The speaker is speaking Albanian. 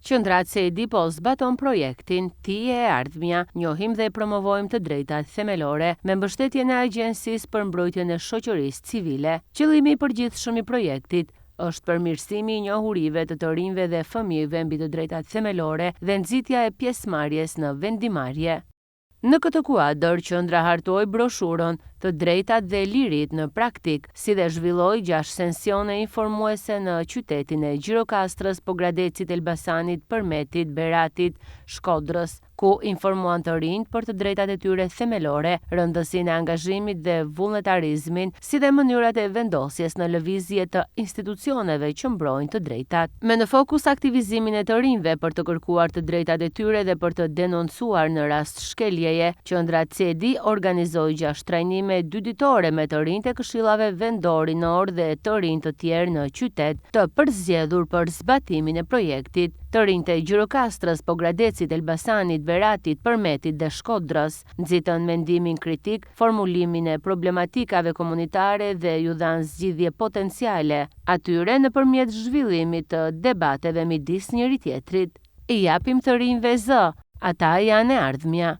Qendra CEDI po zbaton projektin Ti je e ardhmja, njohim dhe promovojmë të drejtat themelore me mbështetjen e Agjencisë për Mbrojtjen e Shoqërisë Civile. Qëllimi i përgjithshëm i projektit është përmirësimi i njohurive të të rinjve dhe fëmijëve mbi të drejtat themelore dhe nxitja e pjesëmarrjes në vendimmarrje. Në këtë kuadër, qendra hartoi broshurën Të drejtat dhe liritë në praktikë, si dhe zhvilloi gjashtë sesione informuese në qytetin e Gjirokastrës, Pogradecit, Elbasanit, Përmetit, Beratit, Shkodrës, ku informuan të rinjtë për të drejtat e tyre themelore, rëndësinë e angazhimit dhe vullnetarizmin, si dhe mënyrat e vendosjes në lëvizje të institucioneve që mbrojnë të drejtat. Me në fokus aktivizimin e të rinjve për të kërkuar të drejtat e tyre dhe për të denoncuar në rast shkeljeje, Qendra CEDI organizoi gjashtë trajnime dyditore me të rinjtë e këshillave vendorë rinorë dhe të rinj të tjerë në qytet, të përzgjedhur për zbatimin e projektit. Të rinjtë e Gjirokastrës, Pogradecit, Elbasanit, Beratit, Përmetit dhe Shkodrës nxitën mendimin kritik, formulimin e problematikave komunitare dhe iu dhanë zgjidhje potenciale atyre nëpërmjet zhvillimit të debateve midis njëri-tjetrit. I japim të rinjve zë, ata janë e ardhmja.